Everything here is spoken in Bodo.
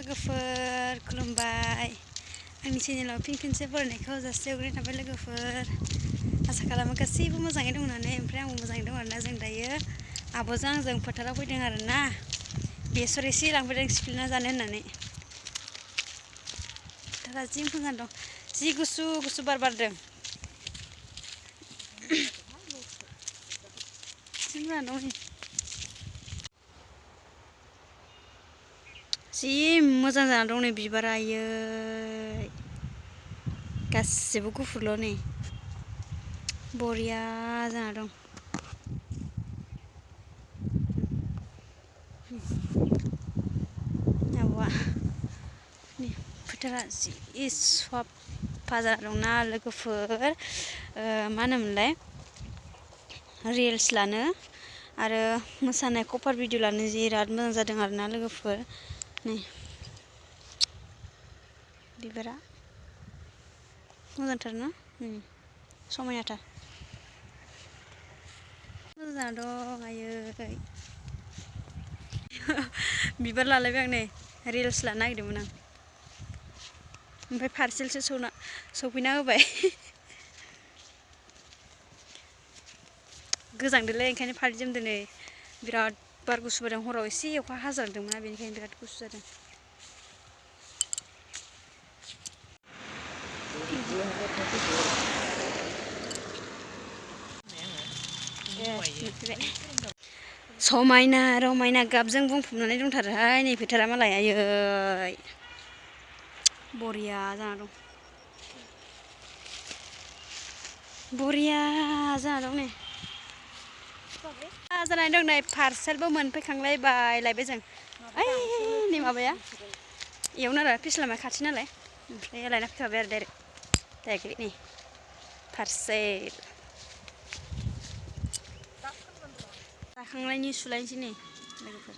लोगोफोर खुलुमबाय आंनि चेनेलाव फिन खेनसे बरायनायखौ जासिहरग्रोनाय थाबाय लोगोफोर आसा खालामो गासैबो मोजाङै दं होननानै ओमफ्राय आंबो मोजाङै दं आरोना जों दायो आब'जों आंजों फोथाराव फैदों आरोना बेसर एसे लांफैदों सिफ्लेना जानो होननानै फोथारा जि मोजां दं जि गुसु गुसु बार बारदों जि मोजां दं जि मोजां जाना दं नै बिबारा आयै गासिबो गुफुरल' नै बरिया जाना दं आब'आ नै फोथारा जि साफा जाना दंना लोगोफोर मा होनोमोनलाय रिल्स लानो आरो मोसानाय कभार भिडिअ लानो जि बिराद मोजां जादों आरोना लोगोफोर नै बिबारा मोजांथार ना समायनाथार मोजां जाना दं आयै बिबार लालायबाय आं नै रिल्स लानो नागिरदोंमोन आं ओमफ्राय पार्सेलसो सौफैना होबाय गोजांदोंलै ओंखायनो फालि जोमदों नै बिराद बार गुसु बारदों हराव एसे अखा हाज्रांदोंमोन ना बेनिखायनो बिराद गुसु जादों समायना रमायना गाबजों बुंफबनानै दंथारोहाय नै फोथारा मालाय आयै बरिया जाना दं बरिया जाना दं नै जानानै दं नै पार्सेलबो मोनफैखांलायबाय लायबाय जों ओइ नै माबाया इयावनो आरो फिस्लामा खाथि नालाय ओमफ्राय लायना फैखाबाय आरो डाइरेक्ट नै पार्सेल जाखांनायनि सुलायनोसै नै लोगोफोर